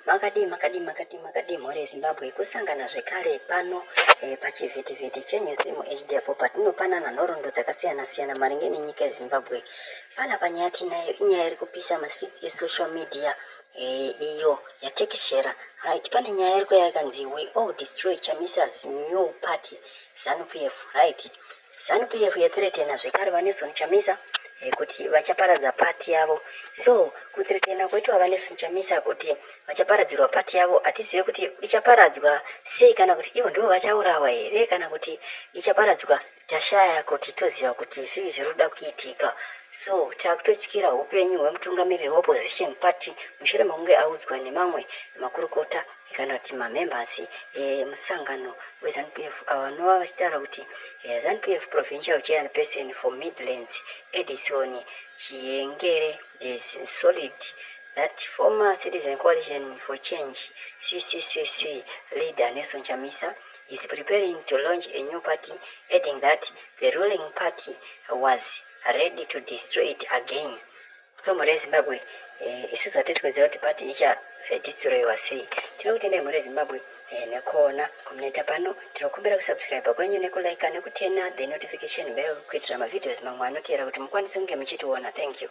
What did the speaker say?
Makadii makadii makadii makadii mhuri yeZimbabwe, kusangana zvekare pano pachivhitivhiti cheNews MHD apo patinopanana nhoroondo dzakasiyana siyana maringe nenyika yeZimbabwe. Panapa nyaya tinayo inyaya iri kupisa mastreets esocial media iyo yatekeshera. Right, pane nyaya iri kuya yakanzi "We all destroy Chamisa's new party ZANU PF". Right, ZANU PF yathreatena zvekare vaNelson Chamisa kuti vachaparadza pati yavo. So kuthreatena kwaitwa vaNelson Chamisa kuti vachaparadzirwa pati yavo, hatizive kuti ichaparadzwa sei, kana kuti ivo ndivo vachaurawa here, kana kuti ichaparadzwa. Tashaya kuti toziva kuti zvii zviri kuda kuitika. So takutotyira upenyu hwemutungamiriri weopposition party mushure mekunge audzwa nemamwe makurukota kana kuti mamembers emusangano weZANU PF, vanova vachitaura kuti ZANU PF provincial chairperson for Midlands, Edison Chiyengere, is solid that former Citizen Coalition for Change, CCCC, leader Nelson Chamisa is preparing to launch a new party, adding that the ruling party was ready to destroy it again. So mhuri yeZimbabwe, isusu hatisi kuziva kuti pati ichadestroyiwa sei. Tinokutendai, mhuri yeZimbabwe, nekuona kwamunoita pano. Tinokumbira kusubscribe kwenyu, nekulike, nekuturn the notification bell kuitira mavideos mamwe anoteera kuti mukwanise kunge muchitiona. Thank you.